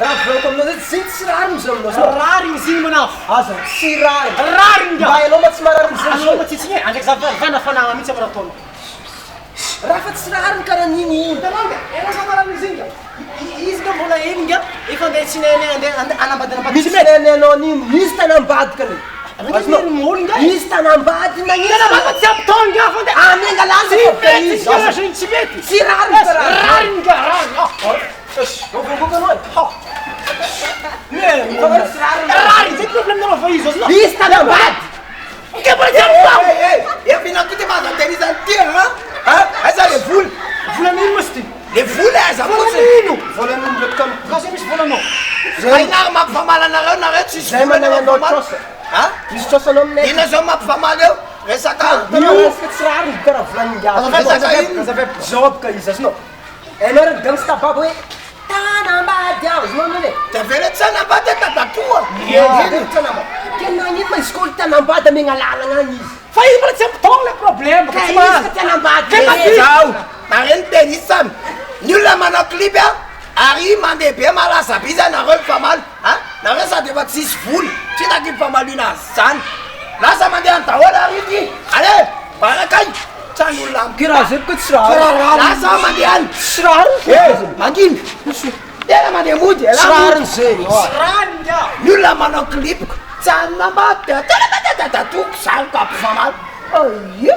Raha volaniko aminao zay zegny tsy rariny zao aminao zao. Rariny izy igny manafo. Aza tsy rariny. Rariny nga. Mba ianao ma tsy marary zay. Anao ma tsitsy e, andraiky za vana fanagna mihitsy amin'ny raha ataonao. Raha fa tsy rariny karaha n'igny igny. Hitanao nga, ianao za marary izy igny nga. Izy nga mbola hely nga, efa andeha tsy ne andeha anambady anambady. Misy tsy nenenao an'igny, izy tanambadika le. Izy tanambady nagnino? Tanambady tsy ampy taona nga fa andeha. Amenga lanja Tsy fa mety izy. nga raha zegny tsy mety. Tsy rariny karaha. Rariny nga, rariny. Ah. Vovoka anao e. Fa tsy rariny. Rariny zay problème nareo fa izy azonao. Izy tanambady. Nga mbola tsy ampy taona. Efa inona koa ty fa azo antenisany ty an? An? Aiza le vola? Volan'ino moa sy ty? Le vola aiza fotsiny? Volan'ino? Volan'ino ndraiky tam. Ka zay misy volanao. Aina ary mampifamaly anareo nareo tsisy Zay vola manana anao mampifamaly. trosa. An? Misy trosa anao aminay. Inona zao mampifamaly eo? Resaka Io resaka tsy rariny karaha volan'ingahy. Resaka ino? Zao boka izy azonao. Enao reny gangsta baba hoe tanambady aho azonao anao e. De avy eo tsy hanambady e dadatoa. Ino tanambady? Ke nagnino ma izy koa olo tanambady amegna lalagna agny izy. Fa izy mbola tsy ampy taona le problème. Ka izy ka tanambady. Ke mati. Zao, nareo ny tenisany. Ny olona manao clip a, ary mandeha be malaza be izy nareo mifamaly. A? Nareo sady efa tsisy vola, tsy hitako ifamaliana azy zany. Lasa mandeha any daholo ary ity. Allez, barakay. Tsy any olona amiko. Ke raha zay boka tsy rariny. Lasa mandeha any. Tsy rariny. Eh, mangina. Tena mandeha mody. Tsy rariny zegny. Rariny nga. Ny olona manao clip ko tsy hanambady. Tena dadatoako zany ka mpifamaly. Aie.